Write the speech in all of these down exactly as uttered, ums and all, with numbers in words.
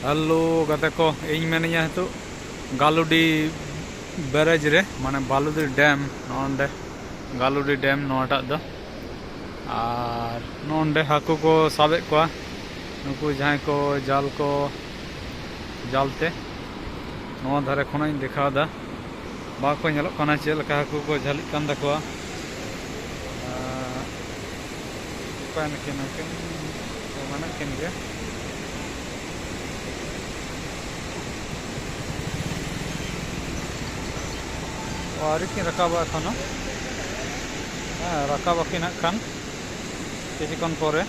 Hello ᱜᱟᱛᱮ ᱠᱚ, ᱤᱧ ᱢᱮᱱᱟᱹᱧᱟ ᱱᱤᱛᱚᱜ ᱜᱟᱞᱩᱰᱤ ᱵᱮᱨᱮᱡᱽ ᱨᱮ, ᱢᱟᱱᱮ ᱵᱟᱞᱩᱫᱤ ᱰᱮᱢ, ᱱᱚᱜᱼᱚ ᱱᱚᱸᱰᱮ ᱜᱟᱞᱩᱰᱤ ᱰᱮᱢ ᱱᱚᱣᱟᱴᱟᱜ ᱫᱚ᱾ ᱟᱨ ᱱᱚᱸᱰᱮ ᱦᱟᱹᱠᱩ ᱠᱚ ᱥᱟᱵᱮᱫ ᱠᱚᱣᱟ, ᱱᱩᱠᱩ ᱡᱟᱦᱟᱸᱭ ᱠᱚ ᱡᱟᱞ ᱠᱚ, ᱡᱟᱞ ᱛᱮ᱾ ᱱᱚᱣᱟ ᱫᱷᱟᱨᱮ ᱠᱷᱚᱱᱟᱜ ᱤᱧ ᱫᱮᱠᱷᱟᱣ ᱮᱫᱟ, ᱵᱟᱠᱚ ᱧᱮᱞᱚᱜ ᱠᱟᱱᱟ ᱪᱮᱫ ᱞᱮᱠᱟ ᱦᱟᱹᱠᱩ ᱠᱚ ᱡᱷᱟᱹᱞᱤᱜ ᱠᱟᱱ ᱛᱟᱠᱚᱣᱟ᱾ ᱟᱨ ᱚᱠᱟᱭ ᱱᱟᱠᱤᱱ ᱱᱟᱠᱤᱱ ᱠᱚ ᱢᱮᱱᱟᱜ ᱠᱤᱱ ᱜᱮᱭᱟ᱾ ᱚ, ᱟᱹᱣᱨᱤ ᱠᱤᱱ ᱨᱟᱠᱟᱵᱟ ᱮᱠᱷᱚᱱᱳ᱾ ᱦᱮᱸ, ᱨᱟᱠᱟᱵ ᱟᱹᱠᱤᱱ ᱦᱟᱸᱜ ᱠᱷᱟᱱ ᱠᱤᱪᱷᱩ ᱠᱷᱚᱱ ᱯᱚᱨᱮ᱾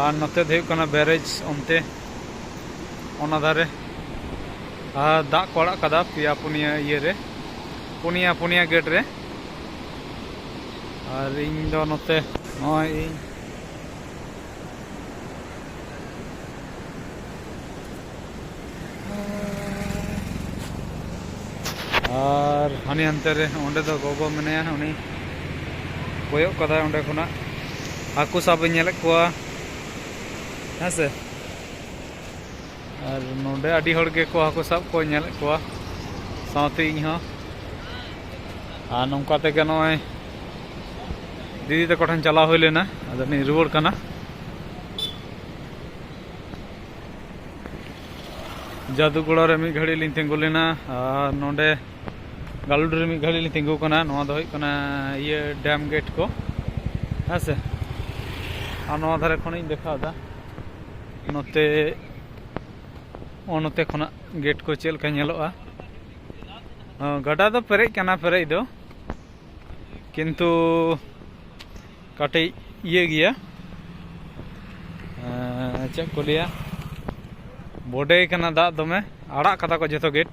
ᱟᱨ ᱱᱚᱛᱮ ᱫᱚ ᱦᱩᱭᱩᱜ ᱠᱟᱱᱟ ᱵᱮᱨᱮᱡᱽ ᱚᱱᱛᱮ, ᱚᱱᱟ ᱫᱷᱟᱨᱮ᱾ ᱟᱨ ᱫᱟᱜ ᱠᱚ ᱟᱲᱟᱜ ᱠᱟᱫᱟ ᱯᱮᱭᱟ ᱯᱩᱱᱭᱟᱹ ᱤᱭᱟᱹ ᱨᱮ, ᱯᱩᱱᱭᱟ, ᱯᱩᱱᱭᱟ ᱜᱮᱴ ᱨᱮ᱾ ᱟᱨ ᱤᱧ ᱫᱚ ᱱᱚᱛᱮ ᱱᱚᱜᱼᱚᱭ ᱤᱧ ᱟᱨ ᱦᱟᱹᱱᱤ ᱦᱟᱱᱛᱮ ᱨᱮ, ᱚᱸᱰᱮ ᱫᱚ ᱜᱚᱜᱚ ᱢᱮᱱᱟᱭᱟ, ᱩᱱᱤ ᱠᱚᱭᱚᱜ ᱠᱟᱫᱟᱭ ᱚᱸᱰᱮ ᱠᱷᱚᱱᱟᱜ᱾ ᱦᱟᱹᱠᱩ ᱥᱟᱵ ᱮ ᱧᱮᱞᱮᱫ ᱠᱚᱣᱟ, ᱦᱮᱸ ᱥᱮ᱾ ᱟᱨ ᱱᱚᱰᱮ ᱟᱹᱰᱤ ᱦᱚᱲ ᱜᱮᱠᱚ ᱦᱟᱹᱠᱩ ᱥᱟᱵ ᱠᱚ ᱧᱮᱞᱮᱫ ᱠᱚᱣᱟ, ᱥᱟᱶᱛᱮ ᱤᱧ ᱦᱚᱸ᱾ ᱟᱨ ᱱᱚᱝᱠᱟ ᱛᱮᱜᱮ ᱱᱚᱜᱼᱚᱭ ᱫᱤᱫᱤ ᱛᱟᱠᱚ ᱴᱷᱮᱱ ᱪᱟᱞᱟᱣ ᱦᱩᱭ ᱞᱮᱱᱟ, ᱟᱫᱚ ᱞᱤᱧ ᱨᱩᱣᱟᱹᱲ ᱠᱟᱱᱟ᱾ ᱡᱟᱫᱩᱜᱚᱲᱟ ᱨᱮ ᱢᱤᱫ ᱜᱷᱟᱹᱲᱤᱡ ᱞᱤᱧ ᱛᱤᱸᱜᱩ ᱞᱮᱱᱟ, ᱟᱨ ᱱᱚᱰᱮ ᱜᱟᱞᱩᱰᱤ ᱨᱮ ᱢᱤᱫ ᱜᱷᱟᱹᱲᱤᱡ ᱞᱤᱧ ᱛᱤᱸᱜᱩ ᱠᱟᱱᱟ᱾ ᱱᱚᱣᱟ ᱫᱚ ᱦᱩᱭᱩᱜ ᱠᱟᱱᱟ ᱤᱭᱟᱹ ᱰᱮᱢ ᱜᱮᱴ ᱠᱚ, ᱦᱮᱸ ᱥᱮ᱾ ᱟᱨ ᱱᱚᱣᱟ ᱫᱷᱟᱨᱮ ᱠᱷᱚᱱᱤᱧ ᱫᱮᱠᱷᱟᱣ ᱮᱫᱟ, ᱱᱚᱛᱮ, ᱱᱚᱜᱼᱚ ᱱᱚᱛᱮ ᱠᱷᱚᱱᱟᱜ ᱜᱮᱴ ᱠᱚ ᱪᱮᱫ ᱞᱮᱠᱟ ᱧᱮᱞᱚᱜᱼᱟ᱾ ᱦᱚᱸ, ᱜᱟᱰᱟ ᱫᱚ ᱯᱮᱨᱮᱡ ᱠᱟᱱᱟ, ᱯᱮᱨᱮᱡ ᱫᱚ, ᱠᱤᱱᱛᱩ ᱠᱟᱹᱴᱤᱡ ᱤᱭᱟᱹ ᱜᱮᱭᱟ, ᱮᱸ, ᱪᱮᱫ ᱠᱚ ᱞᱟᱹᱭᱟ, ᱵᱚᱰᱮ ᱠᱟᱱᱟ ᱫᱟᱜ ᱫᱚᱢᱮ, ᱟᱲᱟᱜ ᱠᱟᱫᱟ ᱠᱚ ᱡᱚᱛᱚ ᱜᱮᱴ᱾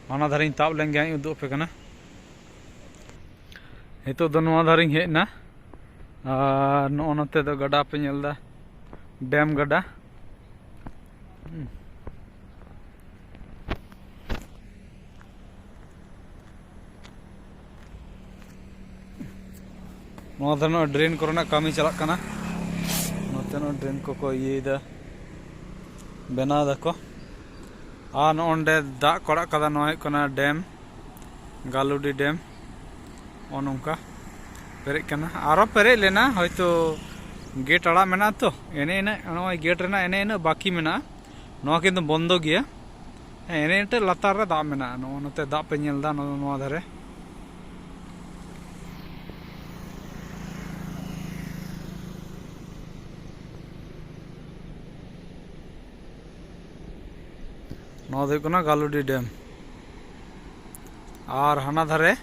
ᱚᱱᱟ ᱫᱷᱟᱨᱮᱧ ᱛᱟᱵ ᱞᱮᱱ ᱜᱮ, ᱦᱟᱸᱜ ᱤᱧ ᱩᱫᱩᱜ ᱟᱯᱮ ᱠᱟᱱᱟ᱾ ᱱᱤᱛᱚᱜ ᱫᱚ ᱱᱚᱣᱟ ᱫᱷᱟᱨᱮᱧ ᱦᱮᱡ ᱮᱱᱟ, ᱟᱨ ᱱᱚᱜᱼᱚ ᱱᱚᱛᱮ ᱫᱚ ᱜᱟᱰᱟ ᱯᱮ ᱧᱮᱞ ᱮᱫᱟ, ᱰᱮᱢ ᱜᱟᱰᱟ᱾ ᱦᱩᱸ᱾ ᱱᱚᱣᱟ ᱫᱚ ᱱᱚᱜᱼᱚᱭ ᱰᱨᱮᱱ ᱠᱚᱨᱮᱱᱟᱜ ᱠᱟᱹᱢᱤ ᱪᱟᱞᱟᱜ ᱠᱟᱱᱟ ᱱᱚᱛᱮ᱾ ᱰᱨᱮᱱ ᱠᱚᱠᱚ ᱤᱭᱟᱹᱭᱮᱫᱟ, ᱵᱮᱱᱟᱣ ᱫᱟᱠᱚ᱾ ᱟᱨ ᱱᱚᱜᱼᱚ ᱱᱚᱸᱰᱮ ᱫᱟᱜ ᱠᱚ ᱟᱲᱟᱜ ᱠᱟᱫᱟ, ᱱᱚᱣᱟ ᱦᱩᱭᱩᱜ ᱠᱟᱱᱟ ᱰᱮᱢ, ᱜᱟᱞᱩᱰᱤ ᱰᱮᱢ᱾ ᱱᱚᱜᱼᱚ ᱱᱚᱝᱠᱟ ᱯᱮᱨᱮᱡ ᱠᱟᱱᱟ, ᱟᱨᱚ ᱯᱮᱨᱮᱡ ᱞᱮᱱᱟ, ᱦᱚᱭᱛᱳ ᱜᱮᱴ ᱟᱲᱟᱜ ᱢᱮᱱᱟᱜᱼᱟ ᱛᱚ, ᱮᱱᱮ ᱤᱱᱟᱹᱜ ᱱᱚᱜᱼᱚᱭ ᱜᱮᱴ ᱨᱮᱱᱟᱜ ᱮᱱᱮ ᱤᱱᱟᱹᱜ ᱵᱟᱹᱠᱤ ᱢᱮᱱᱟᱜᱼᱟ᱾ ᱱᱚᱣᱟ ᱠᱤᱱᱛᱩ ᱵᱚᱱᱫᱚ ᱜᱮᱭᱟ᱾ ᱦᱮᱸ, ᱮᱱᱮ ᱢᱤᱫᱴᱮᱡ ᱞᱟᱛᱟᱨ ᱨᱮ ᱫᱟᱜ ᱢᱮᱱᱟᱜᱼᱟ᱾ ᱱᱚᱜᱼᱚ ᱱᱚᱛᱮ ᱫᱟᱜ ᱯᱮ ᱧᱮᱞ ᱮᱫᱟ, ᱱᱚᱜᱼᱚ ᱱᱚᱣᱟ ᱫᱷᱟᱨᱮ᱾ ᱱᱚᱣᱟ ᱫᱚ ᱦᱩᱭᱩᱜ ᱠᱟᱱᱟ ᱜᱟᱞᱩᱰᱤ ᱰᱮᱢ᱾ ᱟᱨ ᱦᱟᱱᱟ ᱫᱷᱟᱨᱮ,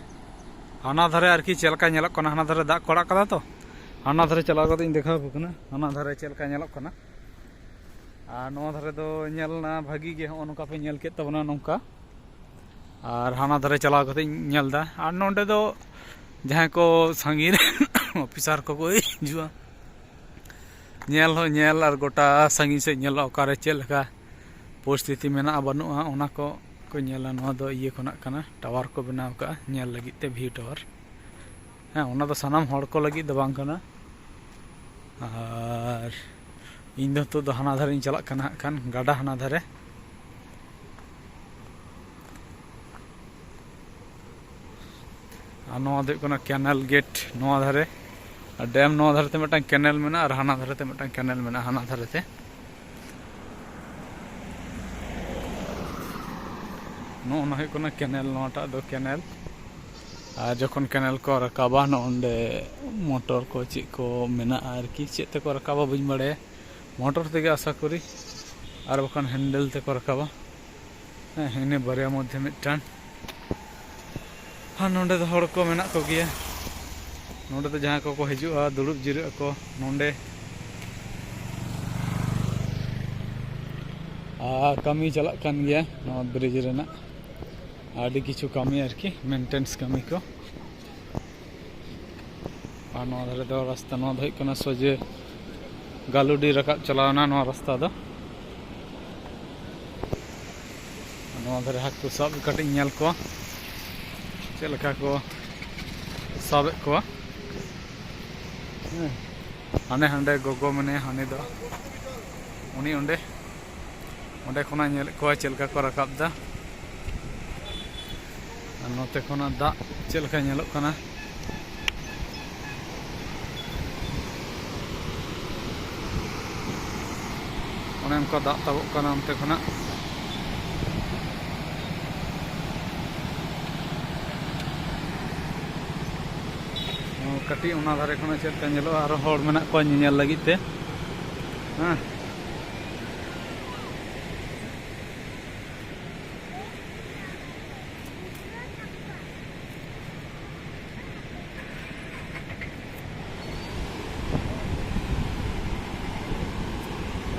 ᱦᱟᱱᱟ ᱫᱷᱟᱨᱮ ᱟᱨᱠᱤ ᱪᱮᱫ ᱞᱮᱠᱟ ᱧᱮᱞᱚᱜ ᱠᱟᱱᱟ, ᱦᱟᱱᱟ ᱫᱷᱟᱨᱮ ᱫᱟᱜ ᱠᱚ ᱟᱲᱟᱜ ᱠᱟᱫᱟ ᱛᱚ, ᱦᱟᱱᱟ ᱫᱷᱟᱨᱮ ᱪᱟᱞᱟᱣ ᱠᱟᱛᱮ ᱤᱧ ᱫᱮᱠᱷᱟᱣ ᱟᱯᱮ ᱠᱟᱱᱟ, ᱦᱟᱱᱟ ᱫᱷᱟᱨᱮ ᱪᱮᱫ ᱞᱮᱠᱟ ᱧᱮᱞᱚᱜ ᱠᱟᱱᱟ᱾ ᱟᱨ ᱱᱚᱣᱟ ᱫᱷᱟᱨᱮ ᱫᱚ ᱧᱮᱞ ᱮᱱᱟ ᱵᱷᱟᱹᱜᱤ ᱜᱮ, ᱦᱚᱸᱜᱼᱚ ᱱᱚᱝᱠᱟ ᱯᱮ ᱧᱮᱞ ᱠᱮᱫ ᱛᱟᱵᱚᱱᱟ ᱱᱚᱝᱠᱟ᱾ ᱟᱨ ᱦᱟᱱᱟ ᱫᱷᱟᱨᱮ ᱪᱟᱞᱟᱣ ᱠᱟᱛᱮ ᱤᱧ ᱧᱮᱞ ᱮᱫᱟ᱾ ᱟᱨ ᱱᱚᱸᱰᱮ ᱫᱚ ᱡᱟᱦᱟᱸᱭ ᱠᱚ ᱥᱟᱺᱜᱤᱧ ᱨᱮᱱ ᱚᱯᱷᱤᱥᱟᱨ ᱠᱚᱠᱚ ᱦᱤᱡᱩᱜᱼᱟ, ᱧᱮᱞ ᱦᱚᱸ ᱧᱮᱞ, ᱟᱨ ᱜᱚᱴᱟ ᱥᱟᱺᱜᱤᱧ ᱥᱮᱫ ᱧᱮᱞᱚᱜᱼᱟ ᱚᱠᱟᱨᱮ ᱪᱮᱫ ᱞᱮᱠᱟ ᱯᱚᱨᱤᱥᱛᱷᱤᱛᱤ ᱢᱮᱱᱟᱜᱼᱟ ᱵᱟᱹᱱᱩᱜᱼᱟ, ᱚᱱᱟ ᱠᱚ ᱠᱚ ᱧᱮᱞᱟ᱾ ᱱᱚᱣᱟ ᱫᱚ ᱤᱭᱟᱹ ᱠᱷᱚᱱᱟᱜ ᱠᱟᱱᱟ, ᱴᱟᱣᱟᱨ ᱠᱚ ᱵᱮᱱᱟᱣ ᱠᱟᱜᱼᱟ ᱧᱮᱞ ᱞᱟᱹᱜᱤᱫ ᱛᱮ, ᱵᱷᱤᱭᱩ ᱴᱟᱣᱟᱨ᱾ ᱦᱮᱸ, ᱚᱱᱟ ᱫᱚ ᱥᱟᱱᱟᱢ ᱦᱚᱲ ᱠᱚ ᱞᱟᱹᱜᱤᱫ ᱫᱚ ᱵᱟᱝ ᱠᱟᱱᱟ᱾ ᱟᱨ ᱤᱧ ᱫᱚ ᱱᱤᱛᱚᱜ ᱫᱚ ᱦᱟᱱᱟ ᱫᱷᱟᱨᱮᱧ ᱪᱟᱞᱟᱜ ᱠᱟᱱᱟ ᱦᱟᱸᱜ ᱠᱷᱟᱱ, ᱜᱟᱰᱟ ᱦᱟᱱᱟ ᱫᱷᱟᱨᱮ᱾ ᱟᱨ ᱱᱚᱣᱟ ᱫᱚ ᱦᱩᱭᱩᱜ ᱠᱟᱱᱟ ᱠᱮᱱᱮᱞ ᱜᱮᱴ ᱱᱚᱣᱟ ᱫᱷᱟᱨᱮ, ᱟᱨ ᱰᱮᱢ ᱱᱚᱣᱟ ᱫᱷᱟᱨᱮ ᱛᱮ ᱢᱤᱫᱴᱟᱝ ᱠᱮᱱᱮᱞ ᱢᱮᱱᱟᱜᱼᱟ, ᱟᱨ ᱦᱟᱱᱟ ᱫᱷᱟᱨᱮ ᱛᱮ ᱢᱤᱫᱴᱟᱝ ᱠᱮᱱᱮᱞ ᱢᱮᱱᱟᱜᱼᱟ, ᱦᱟᱱᱟ ᱫᱷᱟᱨᱮ ᱛᱮ᱾ ᱱᱚᱜᱼᱚ ᱱᱟ ᱦᱩᱭᱩᱜ ᱠᱟᱱᱟ ᱠᱮᱱᱮᱞ, ᱱᱚᱣᱟᱴᱟᱜ ᱫᱚ ᱠᱮᱱᱮᱞ᱾ ᱟᱨ ᱡᱚᱠᱷᱚᱱ ᱠᱮᱱᱮᱞ ᱠᱚ ᱨᱟᱠᱟᱵᱟ, ᱱᱚᱜᱼᱚ ᱱᱚᱸᱰᱮ ᱢᱚᱴᱚᱨ ᱠᱚ ᱪᱮᱫ ᱠᱚ ᱢᱮᱱᱟᱜᱼᱟ ᱟᱨᱠᱤ, ᱪᱮᱫ ᱛᱮᱠᱚ ᱨᱟᱠᱟᱵᱟ ᱵᱟᱹᱧ ᱵᱟᱲᱟᱭᱟ, ᱢᱚᱴᱚᱨ ᱛᱮᱜᱮ ᱟᱥᱟ ᱠᱚᱨᱤ, ᱟᱨ ᱵᱟᱠᱷᱟᱱ ᱦᱮᱱᱰᱮᱞ ᱛᱮᱠᱚ ᱨᱟᱠᱟᱵᱟ᱾ ᱦᱮᱸ, ᱤᱱᱟᱹ ᱵᱟᱨᱭᱟ ᱢᱚᱫᱽᱫᱷᱮ ᱢᱤᱫᱴᱟᱝ᱾ ᱟᱨ ᱱᱚᱸᱰᱮ ᱫᱚ ᱦᱚᱲ ᱠᱚ ᱢᱮᱱᱟᱜ ᱠᱚᱜᱮᱭᱟ, ᱱᱚᱸᱰᱮ ᱫᱚ ᱡᱟᱦᱟᱸᱭ ᱠᱚᱠᱚ ᱦᱤᱡᱩᱜᱼᱟ, ᱫᱩᱲᱩᱵ ᱡᱤᱨᱟᱹᱜ ᱟᱠᱚ ᱱᱚᱸᱰᱮ᱾ ᱟᱨ ᱠᱟᱹᱢᱤ ᱪᱟᱞᱟᱜ ᱠᱟᱱ ᱜᱮᱭᱟ ᱱᱚᱣᱟ ᱵᱨᱤᱡᱽ ᱨᱮᱱᱟᱜ, ᱟᱹᱰᱤ ᱠᱤᱪᱷᱩ ᱠᱟᱹᱢᱤ ᱟᱨᱠᱤ, ᱢᱮᱱᱴᱮᱱᱥ ᱠᱟᱹᱢᱤ ᱠᱚ᱾ ᱟᱨ ᱱᱚᱣᱟ ᱫᱷᱟᱨᱮ ᱫᱚ ᱨᱟᱥᱛᱟ, ᱱᱚᱣᱟ ᱫᱚ ᱦᱩᱭᱩᱜ ᱠᱟᱱᱟ ᱥᱚᱡᱷᱮ ᱜᱟᱞᱩᱰᱤ ᱨᱟᱠᱟᱵ ᱪᱟᱞᱟᱣᱱᱟ ᱱᱚᱣᱟ ᱨᱟᱥᱛᱟ ᱫᱚ᱾ ᱱᱚᱣᱟ ᱫᱷᱟᱨᱮ ᱦᱟᱹᱠᱩ ᱥᱟᱵ ᱠᱟᱹᱴᱤᱡ ᱧᱮᱞ ᱠᱚᱣᱟ, ᱪᱮᱫ ᱞᱮᱠᱟ ᱠᱚ ᱥᱟᱵᱮᱫ ᱠᱚᱣᱟ᱾ ᱦᱮᱸ, ᱦᱟᱱᱮ ᱦᱟᱸᱰᱮ ᱜᱚᱜᱚ ᱢᱮᱱᱟᱭᱟ, ᱦᱟᱱᱮ ᱫᱚ ᱩᱱᱤ ᱚᱸᱰᱮ, ᱚᱸᱰᱮ ᱠᱷᱚᱱᱟᱜ ᱧᱮᱞᱮᱫ ᱠᱚᱣᱟ ᱪᱮᱫ ᱞᱮᱠᱟ ᱠᱚ ᱨᱟᱠᱟᱵ ᱫᱟ᱾ ᱟᱨ ᱱᱚᱛᱮ ᱠᱷᱚᱱᱟᱜ ᱫᱟᱜ ᱪᱮᱫ ᱞᱮᱠᱟ ᱧᱮᱞᱚᱜ ᱠᱟᱱᱟ᱾ ᱚᱱᱮ ᱚᱱᱠᱟ ᱫᱟᱜ ᱛᱟᱵᱚᱜ ᱠᱟᱱᱟ ᱚᱱᱛᱮ ᱠᱷᱚᱱᱟᱜ᱾ ᱠᱟᱹᱴᱤᱡ ᱚᱱᱟ ᱫᱷᱟᱨᱮ ᱠᱷᱚᱱᱟᱜ ᱪᱮᱫ ᱞᱮᱠᱟ ᱧᱮᱞᱚᱜᱼᱟ, ᱟᱨᱚ ᱦᱚᱲ ᱢᱮᱱᱟᱜ ᱠᱚᱣᱟ ᱧᱮᱧᱮᱞ ᱞᱟᱹᱜᱤᱫ ᱛᱮ᱾ ᱦᱮᱸ᱾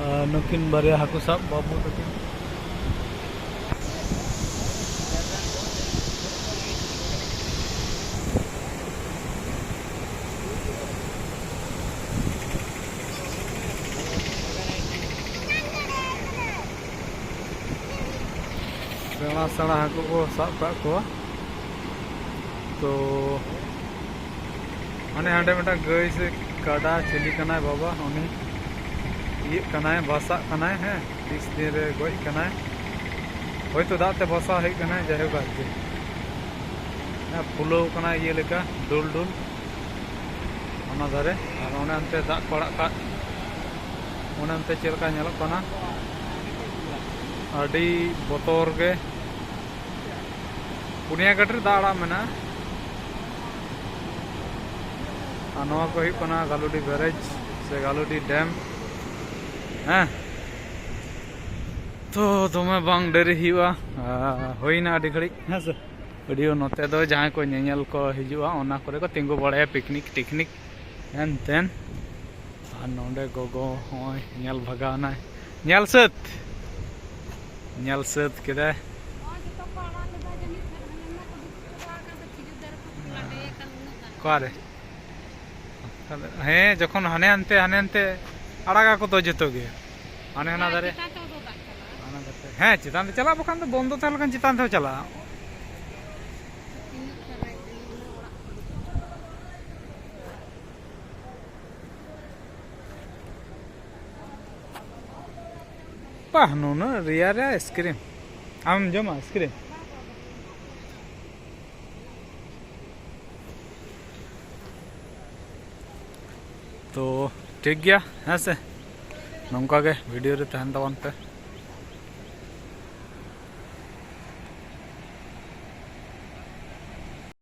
ᱟᱨ ᱱᱩᱠᱤᱱ ᱵᱟᱨᱭᱟ ᱦᱟᱹᱠᱩ ᱥᱟᱵ ᱵᱟᱹᱵᱩ ᱛᱟᱹᱠᱤᱱ᱾ ᱥᱮᱬᱟ ᱥᱮᱬᱟ ᱦᱟᱹᱠᱩ ᱠᱚ ᱥᱟᱵ ᱠᱟᱜ ᱠᱚᱣᱟ᱾ ᱛᱚ ᱦᱟᱱᱮ ᱦᱟᱸᱰᱮ ᱢᱤᱫᱴᱟᱝ ᱜᱟᱹᱭ ᱥᱮ ᱠᱟᱰᱟ ᱪᱤᱞᱤ ᱠᱟᱱᱟᱭ ᱵᱟᱵᱟ, ᱩᱱᱤ ᱤᱭᱟᱹᱜ ᱠᱟᱱᱟᱭ, ᱵᱟᱥᱟᱜ ᱠᱟᱱᱟᱭ᱾ ᱦᱮᱸ, ᱛᱤᱥ ᱫᱤᱱ ᱨᱮ ᱜᱚᱡ ᱠᱟᱱᱟᱭ, ᱦᱳᱭᱛᱳ ᱫᱟᱜ ᱛᱮ ᱵᱟᱥᱟ ᱦᱮᱡ ᱠᱟᱱᱟᱭ᱾ ᱡᱟᱭᱦᱳᱠ ᱟᱨᱠᱤ, ᱦᱮᱸ, ᱯᱷᱩᱞᱟᱹᱣ ᱠᱟᱱᱟᱭ ᱤᱭᱟᱹ ᱞᱮᱠᱟ, ᱰᱩᱞ ᱰᱩᱞ ᱚᱱᱟ ᱫᱷᱟᱨᱮ᱾ ᱟᱨ ᱚᱱᱮ ᱚᱱᱛᱮ ᱫᱟᱜ ᱠᱚ ᱟᱲᱟᱜ ᱠᱟᱜ, ᱚᱱᱮ ᱚᱱᱛᱮ ᱪᱮᱫ ᱞᱮᱠᱟ ᱧᱮᱞᱚᱜ ᱠᱟᱱᱟ, ᱟᱹᱰᱤ ᱵᱚᱛᱚᱨ ᱜᱮ᱾ ᱯᱩᱱᱭᱟ ᱜᱟᱹᱰᱤ ᱨᱮ ᱫᱟᱜ ᱟᱲᱟᱜ ᱢᱮᱱᱟᱜᱼᱟ᱾ ᱟᱨ ᱱᱚᱣᱟ ᱠᱚ ᱦᱩᱭᱩᱜ ᱠᱟᱱᱟ ᱜᱟᱞᱩᱰᱤ ᱵᱮᱨᱮᱡᱽ ᱥᱮ ᱜᱟᱞᱩᱰᱤ ᱰᱮᱢ᱾ ᱦᱮᱸ, ᱛᱚ ᱫᱚᱢᱮ ᱵᱟᱝ ᱰᱮᱨᱤ ᱦᱩᱭᱩᱜᱼᱟ, ᱟᱨ ᱦᱩᱭᱱᱟ ᱟᱹᱰᱤ ᱜᱷᱟᱹᱲᱤᱡ᱾ ᱦᱮᱸ ᱥᱮ, ᱟᱹᱰᱤ ᱱᱚᱛᱮ ᱫᱚ ᱡᱟᱦᱟᱸᱭ ᱠᱚ ᱧᱮᱧᱮᱞ ᱠᱚ ᱦᱤᱡᱩᱜᱼᱟ, ᱚᱱᱟ ᱠᱚᱨᱮ ᱠᱚ ᱛᱤᱸᱜᱩ ᱵᱟᱲᱟᱭᱟ, ᱯᱤᱠᱱᱤᱠ ᱴᱤᱠᱱᱤᱠ ᱦᱮᱱ ᱛᱮᱱ᱾ ᱟᱨ ᱱᱚᱰᱮ ᱜᱚᱜᱚ ᱦᱚᱸᱜᱼᱚᱭ ᱧᱮᱞ ᱵᱷᱟᱜᱟᱣ ᱮᱱᱟᱭ, ᱧᱮᱞ ᱥᱟᱹᱛ, ᱧᱮᱞ ᱥᱟᱹᱛ ᱠᱮᱫᱟᱭ᱾ ᱱᱚᱣᱟ ᱡᱚᱛᱚ ᱠᱚ ᱟᱲᱟᱜ ᱞᱮᱫᱟ ᱡᱟᱹᱱᱤᱡ, ᱠᱷᱟᱱ ᱦᱟᱱᱮ ᱚᱱᱟ ᱠᱚ ᱫᱩᱯᱩᱜ ᱪᱟᱵᱟ ᱟᱠᱟᱱ ᱫᱚ, ᱠᱷᱤᱡᱩᱨ ᱫᱟᱨᱮ ᱠᱚ ᱞᱟᱰᱮ ᱟᱠᱟᱱ ᱩᱱᱟᱹᱜ ᱜᱟᱱ᱾ ᱚᱠᱟᱨᱮ? ᱦᱮᱸ, ᱡᱚᱠᱷᱚᱱ ᱦᱟᱱᱮ ᱦᱟᱱᱛᱮ, ᱦᱟᱱᱮ ᱦᱟᱱᱛᱮ ᱟᱲᱟᱜᱟ ᱠᱚ ᱛᱚ ᱡᱚᱛᱚ ᱜᱮ᱾ ᱦᱟᱱᱮ ᱦᱟᱱᱟ ᱦᱮᱸ, ᱫᱟᱨᱮ᱾ ᱪᱮᱛᱟᱱ ᱛᱮ ᱩᱫᱩᱜ ᱫᱟᱜ ᱪᱟᱞᱟᱜᱼᱟ᱾ ᱦᱟᱱᱟ ᱫᱟᱨᱮ᱾ ᱦᱮᱸ, ᱪᱮᱛᱟᱱ ᱛᱮ ᱪᱟᱞᱟᱜ, ᱵᱟᱠᱷᱟᱱ ᱫᱚ ᱵᱚᱱᱫᱚ ᱛᱟᱦᱮᱸ ᱞᱮᱠᱷᱟᱱ ᱪᱮᱛᱟᱱ ᱛᱮᱦᱚᱸ ᱪᱟᱞᱟᱜᱼᱟ᱾ ᱛᱤᱱᱟᱹᱜ ᱪᱟᱞᱟᱜ ᱠᱟᱱᱟ, ᱩᱱᱟᱹᱜ ᱚᱲᱟᱜ ᱠᱚ ᱫᱩᱯᱩᱜ ᱪᱟᱵᱟ ᱟᱠᱟᱱᱟ᱾ ᱵᱟᱦ, ᱱᱩᱱᱟᱹᱜ ᱨᱮᱭᱟᱲ ᱨᱮ ᱟᱭᱤᱥᱠᱨᱤᱢ᱾ ᱟᱢᱮᱢ ᱡᱚᱢᱟ ᱟᱭᱤᱥᱠᱨᱤᱢ? ᱛᱚ ᱴᱷᱤᱠ ᱜᱮᱭᱟ, ᱦᱮᱸ ᱥᱮ, ᱱᱚᱝᱠᱟ ᱜᱮ ᱵᱷᱤᱰᱤᱭᱳ ᱨᱮ ᱛᱟᱦᱮᱱ ᱛᱟᱵᱚᱱ ᱯᱮ᱾